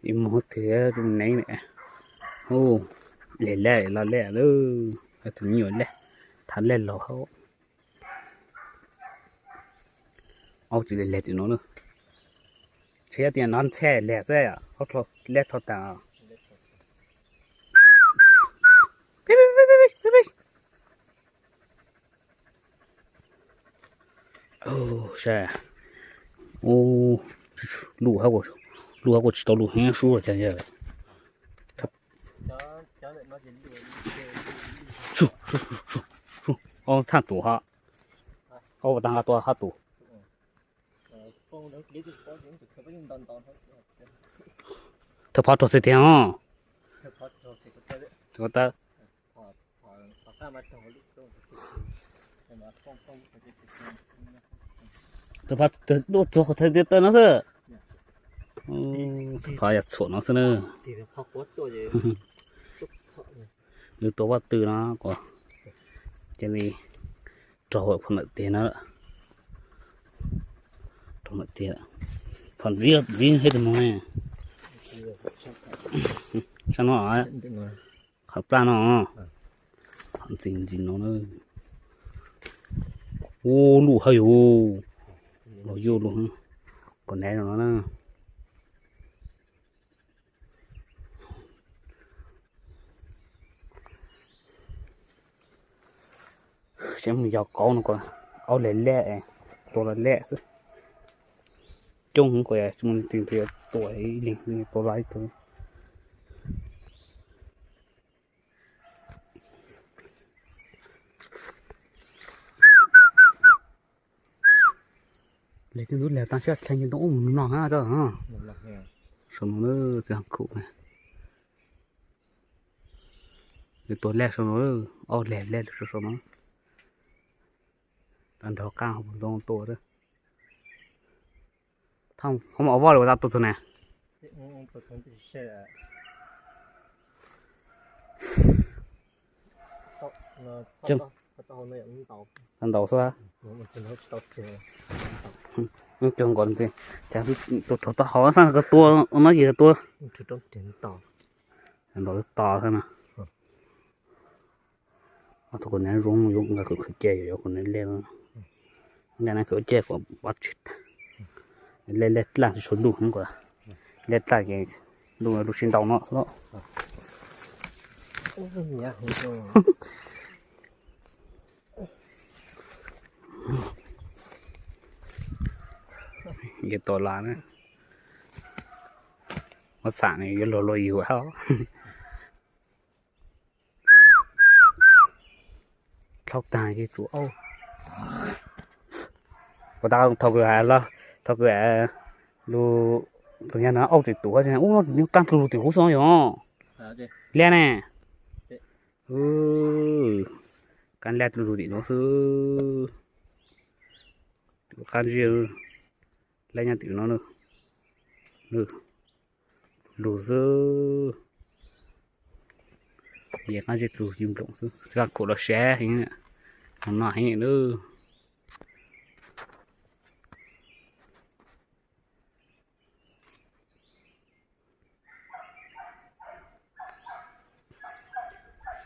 Ib moog twg zoo nev ne. Hu, lej laj los lej lawm, tus me nyuam lej, thav lej los hauv. Aub tsis lej lej tim no na. Tsis yog tias nov ntxhe lej xwb, aub lej dhau tas. Saib, luj hab, luj hab kuj tsis tau lug heev sub los cas yog. Aub thaaj tus hab, aub taag nqa tua hab tus. Thawj phov rog txhais tiag os. Thawj phov rog txhais tiag tawm no xwb. Thawj phov yog txhuam no xwb na. Lub tua pob tw no kuj cia li raug phom ntawm tiag na. Raug ntawm tiag, phom ntxiv ntxiv hab tus moog ne. Sab no, qhov plaj no, phom ntxiv ntxiv no na. Ub, luj hab yus, luj yuj luj, kom nev no na. Seb mus yog kauv no, aub lej lej, tua los lej xwb. Coob kuj mus tua ib leeg tua lawm ib tug. Lawv twb ntub lawm, tag sij hawm dlhau ces ntoo ub mus mloog hab. Saum no txiv hab khum, tua lej saum no, aub lej lej saum no. Nrog qaab hauv ntoo tua. Thaum ub ua voj lawm ua tau tua txug ne. Tau ntaus xwb. Cog nkaus, cas tus rhuav tau hauv xab koj tua no ces koj tua. Ntaus tos xwb na. Ob tug kuv neb zoo yuav nqa kuv qhwv cia, yuav kuv neb lej, nqa neb qhwv cia kuv pov tseg tag. Lej lej dlaj tsis tshua luj, lej dlaj ces luj luj sib ntaus no xwb. Yog tua las na, muab xam ne yuav luag luag yug hab. Dlhau tag ces tus aub. Ua tas thaum kws, thaum kws lug txog nyag no aub tseem tus, ub, qaab dlug lug tim huv xwb yog. Liaj ne. Qaab liaj dlug lug tim no xwb. Qaab zib laj nyob tim no, lug xwb. Yog qaab zib dlug yug nploom xwb, xav khuam los sav heev, no heev lawm.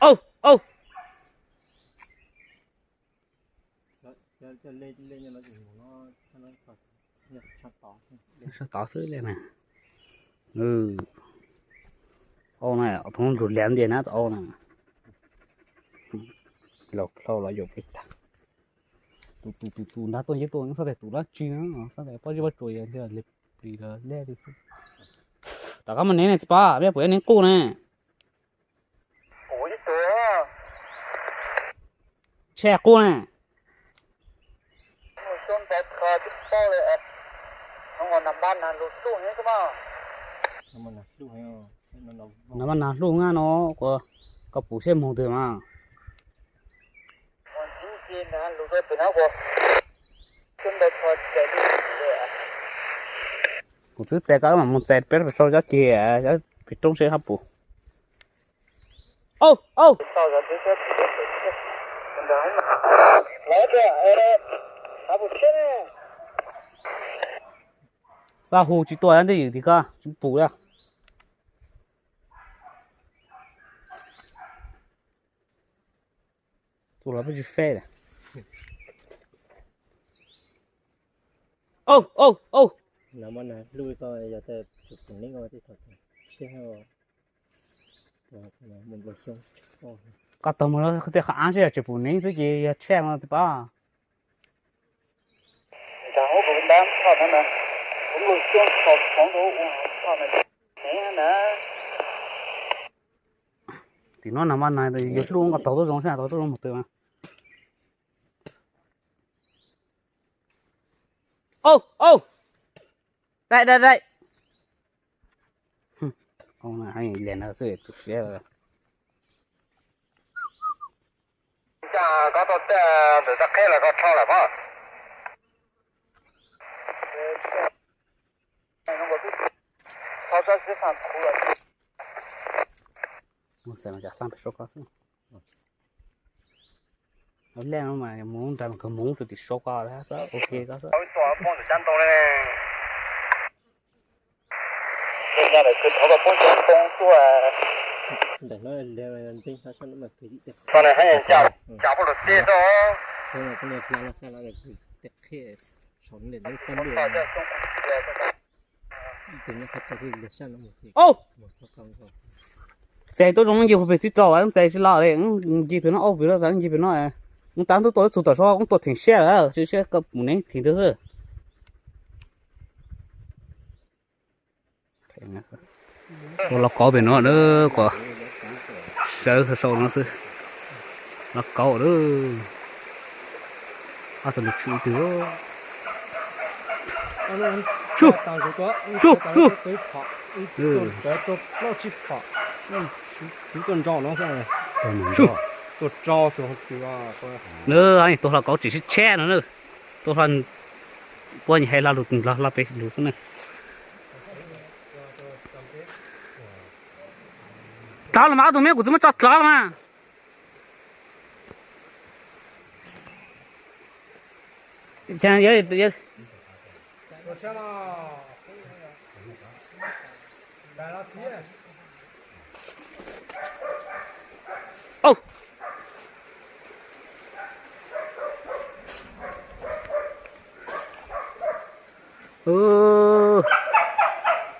Au, au. Sab tod xwb li na. Aub na, thoob lug lias ntiag na tus aub na. Laus dlhau los yuav peb tag. Tus tus tus tus nrag tuaj nce tuaj xab tes tus dab tsi na, xab tes pob zeb pob tsuas yog li plis los lej li xwb. Tom qab mus nev ne txiv Pov, peb puas yuav nev qub ne? Tsheb qub ne. Nag mas nag hluj na no, koj pum seb moog twg mas. Kuv twb txais koj mam mus txais peb sau cov ceg, cov pem roob seb hab pum. Au, au. Xav hu tsis tuaj, ntej ywm tim koj tsis pum li. Tus los peb tsis feb lawm. Au, au, au. Koj tau mus tej qhov av seb yog tseem pum neeb xwb ces yog tshaj no tsis paub. Tim no nag mas nag yog hlub nkaus taug tuaj zoo seb taug tuaj zoo mus twg. Au, au. Dai, dai, dai. Ov, tus siab. Koj tau tej ntawm txoj qheb los koj rho lawm pob. Mus xav mas cas hla pem saub koj xwb. Lej no mas mus nrad mas kawg mus rau tim saub koj xwb, ua ke koj xwb. Txais tuaj zoo ncig pem txij rau, txais tsis los li, ncig pem no, au pem no, ncig pem no. Mus tav ntuj tuaj ib txug tom saub, koj tuaj theem siab lawm, siab koj mus neeb theem ntawd xwb. Ua los kauv pem no na, kom sawv sau no xwb. Los kauv na. Ob tug lus tshwm twg. Sub, sub, sub. Na, tuaj hlo kauv tsis sib tsheb no na. Tuaj hlo, puab nyuam hais lo lus, hlo pem lus xwb na. Dlov los mas, ob tug me kuv txwv muab tso dlov los mas.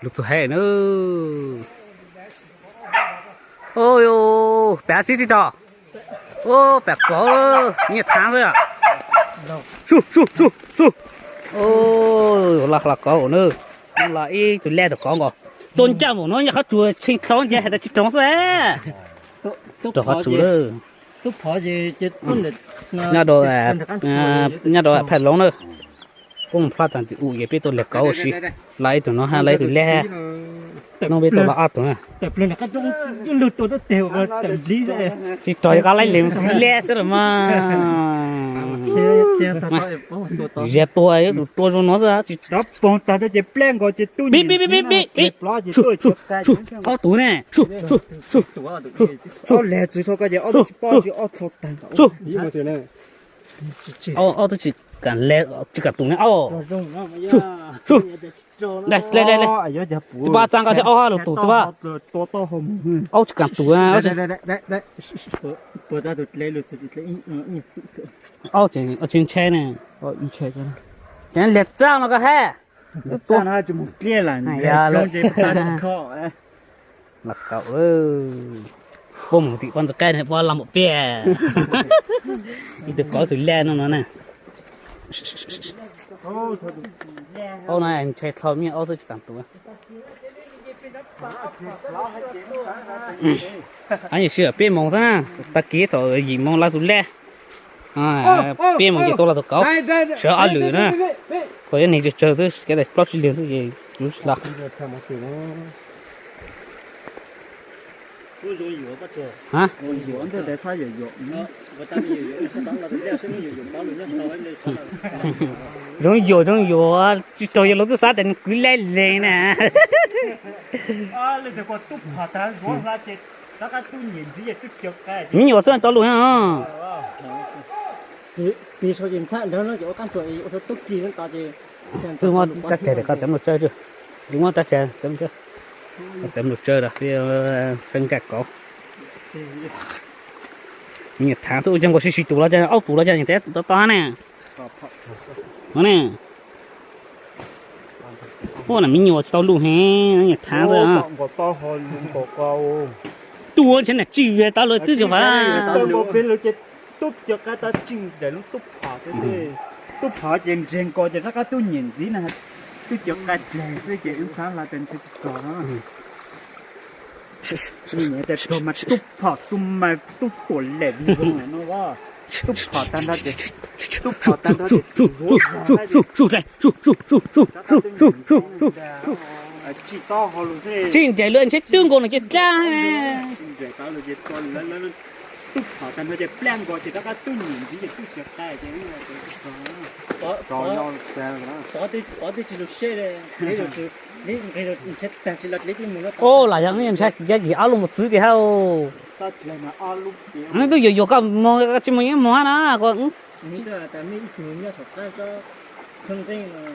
Lug txug hais na. Pam txhib txhib tog. Pam kauv, nyiaj thaav xwb. Sub, sub, sub, sub. Los hla kauv na. Los ib tug laj tug kauv nkaus. Tuaj ncaj npaum no nyaj qhov tsua tshee dlhau nce hais tias tsis roos xwb. Rau qhov tsua lawm. Nyob rau, nyob rau Phaij Loob na. Poob plab tag tim u ces peb tuaj leg kauv ua si. Los ib tug no, los ib tug laj. Hnub peb tuaj los ob tug na. Tsis rog yog koj laib lees laj xwb los mas. Ziag tua yuav tsum tua zoo no xwb. Pib, pib, pib, pib. Ob tug ne. Ob tug tsis kam le, tsis kam tus ne. Tsis pab txaj nkaus thiab, ob lug tus txij pab. Ob tsis kam tus. Ob tsis ntshai ne. Ces liag txaj no koj hab. Los kauv, puab mus tim poj ntxoog qaib ne, puab los npaum piaj. Ib tug kauv ib tug laj no no na. Aub no ntshai dlhau, me aub twb tsis kam tus. Peb moos xwb na, tag kis thaum yim moos los tus laj. Peb moos ces tuaj los tus kauv, sawv ob lwm na. Kuv yuav neeg tsawg tsawg xwb, kev tag plaub tsib leeg xwb ces kuv los. Zoo yuam zoo yuam, tsis raug yog luag twb xav tias nws kwv laib leeg na. Me nyuam xwb tau lus. Twb muab rab tseg, koj txeev nplooj tsawb, twb muab rab tseg, txeev nplooj tsawb, koj txeev nplooj tsawb rau peb feeb kaj kauv. Nyiam thav xwb, ua cas nkaus sib sib tus los cas, ob tus los cas nyiam thav to to ne. Ne. Ua na me nyuam tsis tau lus heev, nyiam thav xwb. Tuaj ntshe niam tsij tau lawv twb tsis vas. Tub cov qab tab tsis nres lub tub phom, tub phom ces nres nkaus ces rov qab tub nyiam ntxiv na. Tub cov qab dleg xwb ces wb xav hla tas ntshe tsis txog no. Tub phom tub mas tub tuam lem no, tub phom tag nrho ces, tub phom tag nrho ces tsis nres lawm ntshe twb nkaus no ces dlab. Tub phom tag nrho ces plab nkaus ces rov qab tub nyiam ntxiv ces tub cov qab ces Pov twb tsis lug seb li, ntshe tag tsis los dlev twb mus no. Lam yog ntshai yog yim ob lub mus txwv tiag hab. Twb yuav yuav koj mus, tsis mus yeej mus hab na.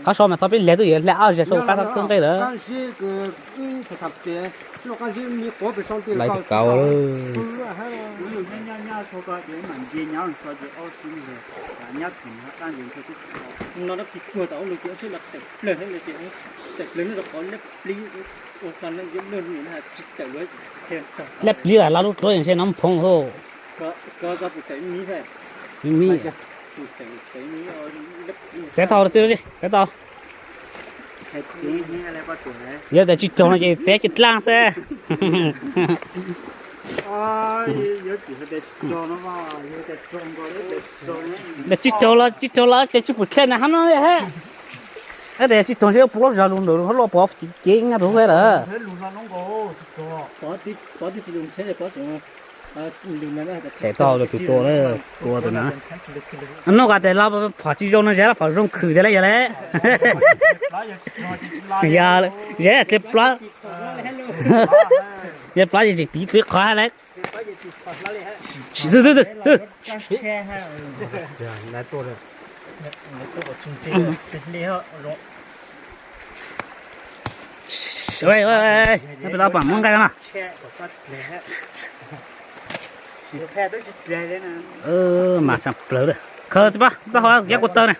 Qhov so mas thaum peb leg twb yuav hle ob zaug sau qab thab khwb nqej lawm. Lais tus kauv. Laj plig los laj lub dluab ntshe no phoov hauj. Txav tau, txav tau. Yog tias tsis raug no ces txav ces dlaab xwb. Tsis raug los tsis raug los ces tsis pum dlej na hab no hab. Tias tsis raug ntshe puv lub zog lug ntawm lub hab loj pov cev nyob rau hab lawm. Tau tus tua, tua tus na. Nub qas tes los phom tsis zoo no, zes los phom zoo khwm tiag le yog le. Yog zes dle plab, yog plab ces tseem tiv qhov le. Peb los pam muab nqaij no. Mas tshaj plaws. Khaws txiv pab, txhob hau, yav kuv taw ne.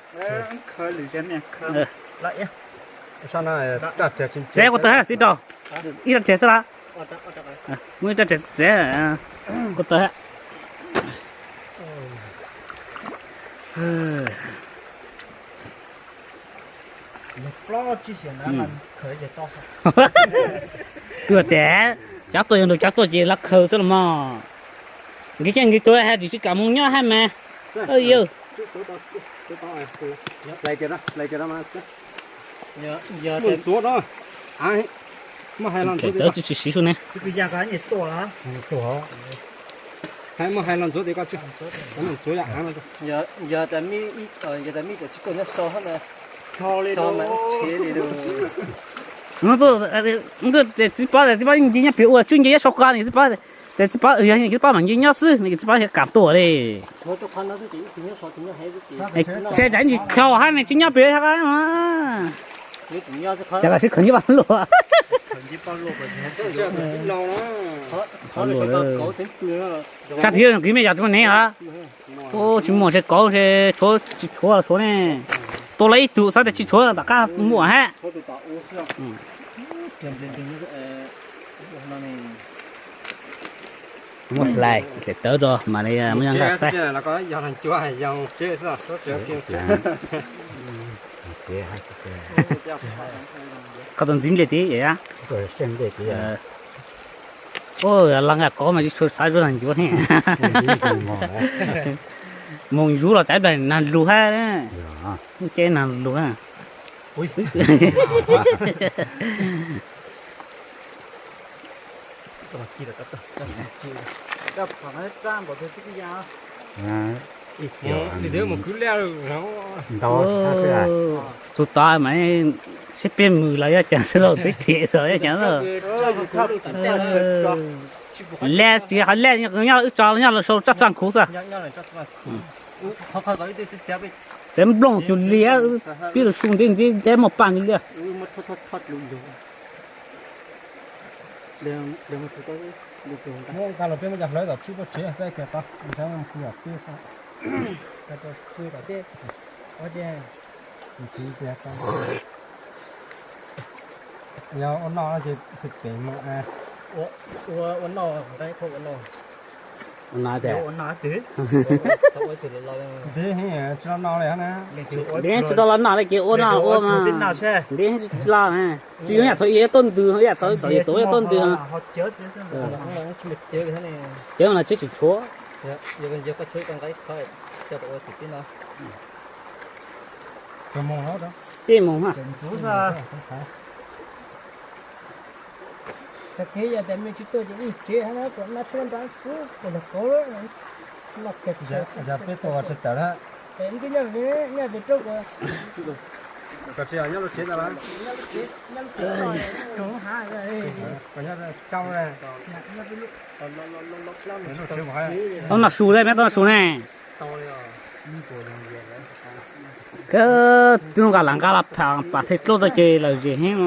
Txiv kuv taw hab txiv rau. Ib rab tsev xwb las. Muaj ib rab tsev txiv kuv taw hab. Kuv tias cov tuaj yog nrug cov tuaj ces los khaws xwb los mog. Nkis ces nkis tuaj hais tias tsis kam mus nyob hab mas. Yog tsis siv sub ne. Muaj hais los ntxuav tias koj tsis, ntxuav yog av no. Yog tas mib, yog tas mib tsis tuaj nyob so hab mas, so mas tsis li lawm. Txiv pab, txiv pab nce nyob pem ua tswb nce nyob sau ko ne, txiv pab, tes txiv pab yog txiv pab mas nce nyob xwb ne, txiv pab thiaj kam tuaj li. Txhia tas ntsis khau hab ne tsis nyob pem. Cas los sib khaws nce paj luaj. Sab tid nqis mej yog tsis muaj nev os. Tsis muaj se kauv se tshuav tsis tshuav los tshuav ne. Tua lawv ib tug xav tias tsis tshuav tom qab muaj hab. Muab hlais tawv rau mas li muab nyob nqa xaib. Qhov tau ntxiv nplej tid. Ua los nqa kauv mas tsis tshua xav zuj nag ncuav ne. Moog zuv los cas ib plag nag lug hab. Ces nag lug na. Tus tod mas sib peb mus los yog cas xwb los txeeb them los yog cas. Laj tsis qhov laj nyob wb tso nyob los sau tsob txaj khuv xwb. Txeev nplooj cug li, pib lug su ntev ntev muaj paj nti li. Muab nqa los peb muab cov hlawv tom tsib puag tsev, peb kiag tau, ntshai mus pw tom teb, pw tom teb, ua tiag. Yog ua noj ces xwm pem mus. Ua, ua noj, ua noj, ua noj twg? Ntev heev tsis tau noj li na. Ntev tsis tau los noj li ces ua noj ua mas. Ntev tsis los na. Tsis yog yam thaum ub tuaj ntws, yam thaum ub tuaj ntws. Cawv mas tsis tsis tshuav. Peb moog na. Tag kis yog tias mej tsis tuaj ces wb tsev hab na, kuv nab tsheb nrad kub kuv yog kauv lawm. Yog peb tuaj tsis tawm na. Nyob pem roob kuv, koj tsis nyob lub tsev ntawd los? Tau noj su le, mej tau noj su ne. Koj twb nqa lam nqa los pam them dlauj tau ces lawm zem heev.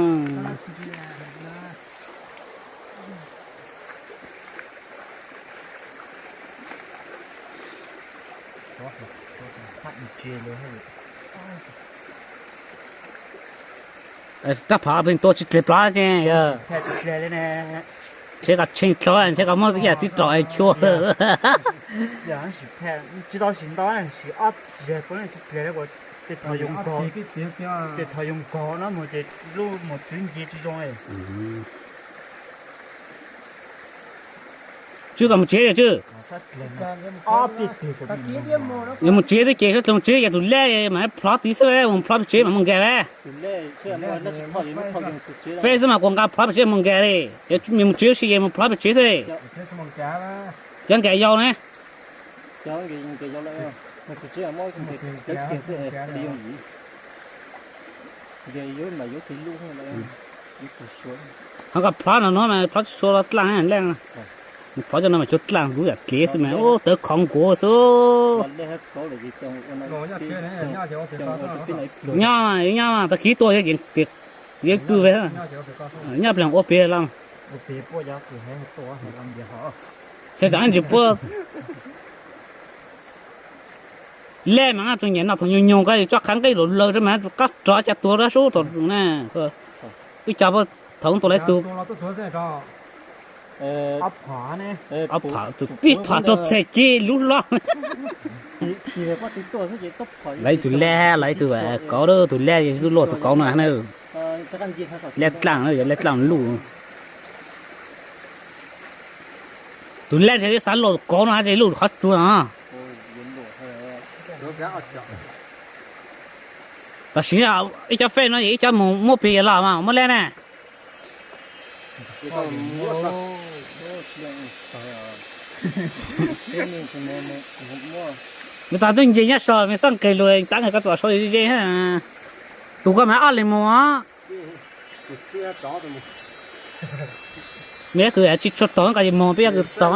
Rab phom pheej tua tsis dleg plab ces, ntshe koj tsheej dlhau, ntshe koj muab ib yam txiv rov es chua. Tsis tau sim ntau, sim ob zag puav leej tsis dleg li, tej thaum yoo nkaus, tej thaum yoo nkaus no mus ces lub mus txwv nce tsis zoo li. Tswb, koj mus tsev, Tswb. Yuav mus tsev xwb ces mus tsev ces tus laj mas plhov tid xwb, mus plhov pem tsev mas mus nkag. Fej xwb mas kuv nqa plhov pem tsev mus nkag li. Mus tsev ua si ces mus plhov pem tsev xwb. Cov nkag yau ne. Ho koj plhov no no mas plhov tsis tshua los dlaaj lej. Plhov cov no mas cua dlaaj lub yam dlev xwb mas ub tawv khov nkuav xwb. Nyob, nyob tag kis tuaj yeej pw ve, nyob plig ua pem lawm. Tseem tsis puab lej mas tsuas nyiam noj thaum nyoog nyoog ko tso qhav nqaij luam lawm mas qab rov cov tuag dab sub thaum na. Wb cov thaum ub tua lawv tug, ob phom tus pib phom rau txhais ceg lub hlob. Lawv ib tug laj, lawv ib tug kauv, tus laj luaj tus kauv no na. Laj dlaaj, yog laj dlaaj luj. Tus laj ntshe twb xav luaj tus kauv no ces luj qhov tsua no. Tam sim ib cov fej no ib cov mus muab pig los mas muab laj na. Nws tas twb nce nyob so, me xaj nqes lug tab nqes koj tus sau ze ze. Tus koj mas ob leeg mus. Me kws tsis tshua tog koj mus, peb yog kws tog.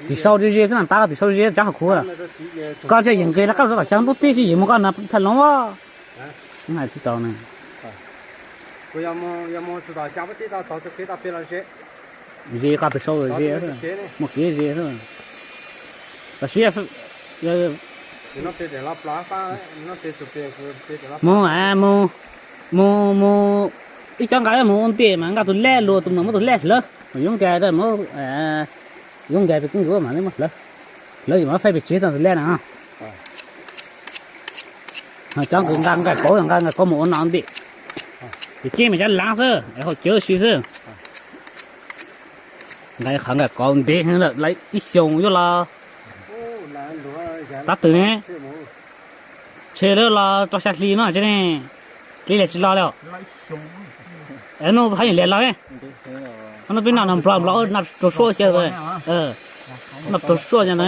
Tim sau ze ze xwb mas, tab tim sau ze ze tsav hauv kuv. Koj ntshe yeej nqes lawm qab tom xyoo ntub tib si yeej mus koj na phaj loov. Hais tsis tau na. Ze koj pem sau ze, muaj kev ze xwb. Tab sis mus, mus, mus, ib cov nqa mus ua ntej mas nqa tus laj lug, tus mas muab tus laj hlawv, yuav nkag, yuav nkag pem txwb nkuv mas muab hlawv, hlawv yuav muab faib pem tsev tau tus laj na. Cov nqa nqaij kauv, nqa nqaij kauv mus ua noj ntej. Ces ceb mas cov laav xwb, hauv cawv si xwb. Nqa qhov nqaij kauv ntev heev lawm, lawv ib xyoos yuav los. Tab twg ne? Tshe lawv los rau xya hli no tsev ne, kev liag tsis los li. Hnub hab yeej liag los, hnub peb noj no nplog nplog noj rau suab xyaw, noj rau suab xyaw na.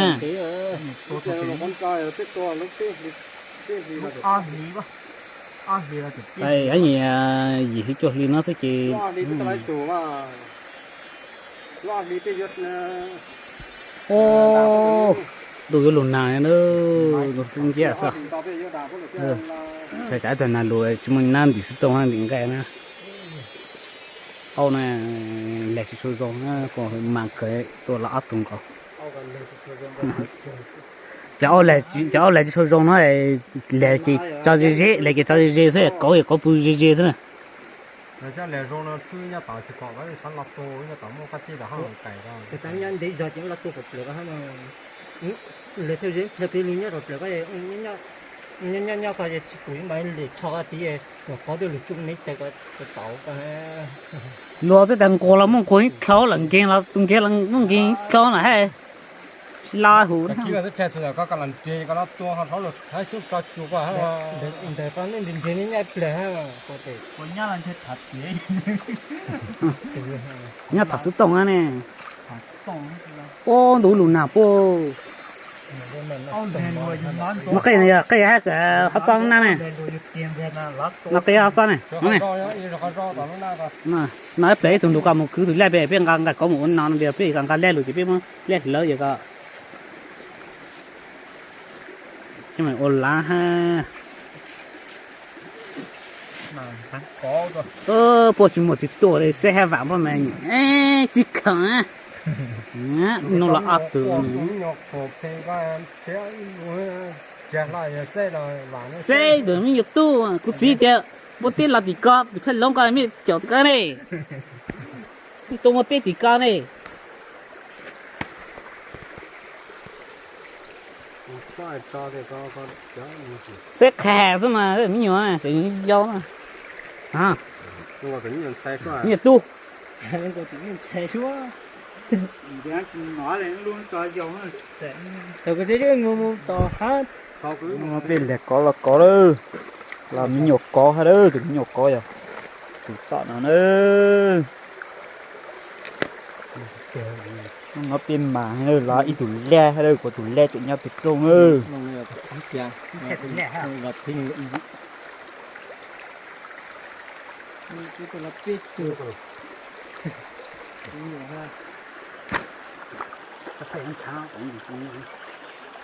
Yim hli cuaj hli no xwb ces, ub, Ntuj yuav lug nag na, ntuj kub nciab xwb. Txhais tsav tag nag lug tsis muaj nab ntim xwb tooj ntim nqaij na. Aub na, leg tsis tshua zoo, mas kawg tua los ob tug nkaus. Cov aub leg tsis tshua zoo no, leg ces tso ze ze, leg ces tso ze ze xwb, kauv kauv pw ze ze xwb na. Luag twb tas nquag los muaj nquag ib dlhau, los nkeeg los tus nkeeg los muaj nkeeg ib dlhau na, tsis lab hum. Nyob tham xwb tooj na ne. Ua ntu lug nag puag. No qij, qij hab qhov txob na ne. No qij hab txob ne. No ib pliag ib tug nrug koj mus kwv tus laj pem, peb nqa nqa kauv mus ua no no, peb nqa nqa laj lug ces peb muab laj lawv ces koj ua lav hab. Puab tsis muaj tsis tuaj li, xeb hab vam puab mas tsis kheev. Nub los ob tug. Xeb tus me nyuam tub, kuv txiv tias muaj teb los tim ko, tus phaj loob ko me caum koj ne. Tuaj muaj teb tim ko ne. Xeb qha xwb mas me nyuam, yau na. Me nyuam tub. Peb leg kov los kov lawm, los me nyuam kov hab lawm, tus me nyuam kov yog tus tom no na. Hnub no peb mas los ib tug laj hab lawm, kuv tus laj tseem nyob pem rooj na.